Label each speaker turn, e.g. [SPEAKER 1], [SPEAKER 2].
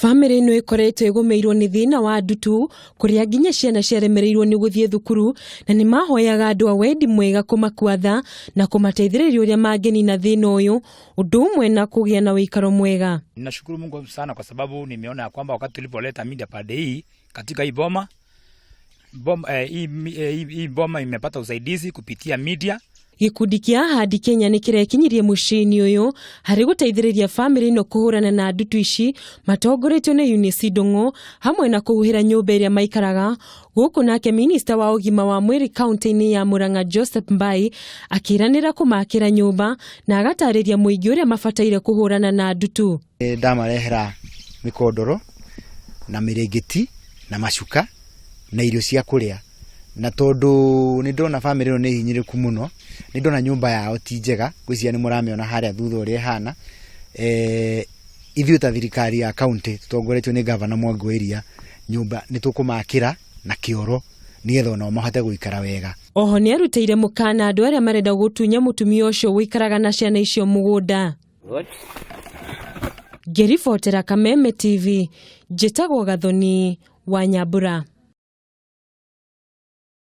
[SPEAKER 1] Bamĩrĩ ĩno ĩkoretwo ĩgũmĩirwo nĩ thĩna wa ndutu kũrĩa nginya ciana ciaremereirwo nĩ gũthiĩ thukuru na nĩ mahoyaga andũ a wendi mwega kũmakua tha na kũmateithĩrĩria ũrĩa mangĩnina thĩna ũyũ ũndũ ũmwe na kũgĩa na ũikaro mwega.
[SPEAKER 2] Ninashukuru Mungu sana kwa sababu nimeona ya kwamba wakati tulipoleta media pande hii katika hii boma, boma, eh, hii, eh, hii boma imepata usaidizi kupitia media.
[SPEAKER 1] Gĩkundi kĩa Ahadi Kenya nĩ kĩrekinyirie mũciĩ-inĩ ũyũ harĩ gũteithĩrĩria bamĩrĩ ĩno kũhũrana na ndutu ici matongoretio nĩ Eunice Ndung'u hamwe na kũhuhĩra nyũmba ĩrĩa maikaraga gũkũ nake minista wa ũgima wa mwĩrĩ kaunti-inĩ ya Murang'a Joseph Mbai akĩranĩra kũmakĩra nyũmba na agatarĩria mũingĩ ũrĩa mabataire kũhũrana na ndutu.
[SPEAKER 3] Ndamarehera mĩkondoro na mĩrĩngĩti na macuka na irio cia kũrĩa na tondũ nĩ ndona bamĩrĩ ĩno nĩ hinyĩrĩku mũno nĩ ndona nyũmba yao ti njega ngwĩciria nĩ mũramĩona harĩa thutha ũrĩa ĩhana eh, ithuĩ ta thirikari ya kaunti tũtongoretio nĩ gavana Mwangi wa Iria nyũmba nĩ tũkũmakĩra na kĩoro nĩgetha onao mahote gũikara wega.
[SPEAKER 1] Oho nĩ arutĩire mũkana andũ arĩa marenda gũtunya mũtumia ũcio ũikaraga na ciana icio mũgũnda. Ngĩribotera Kameme TV, njĩtagwo Gathoni wa Nyambura.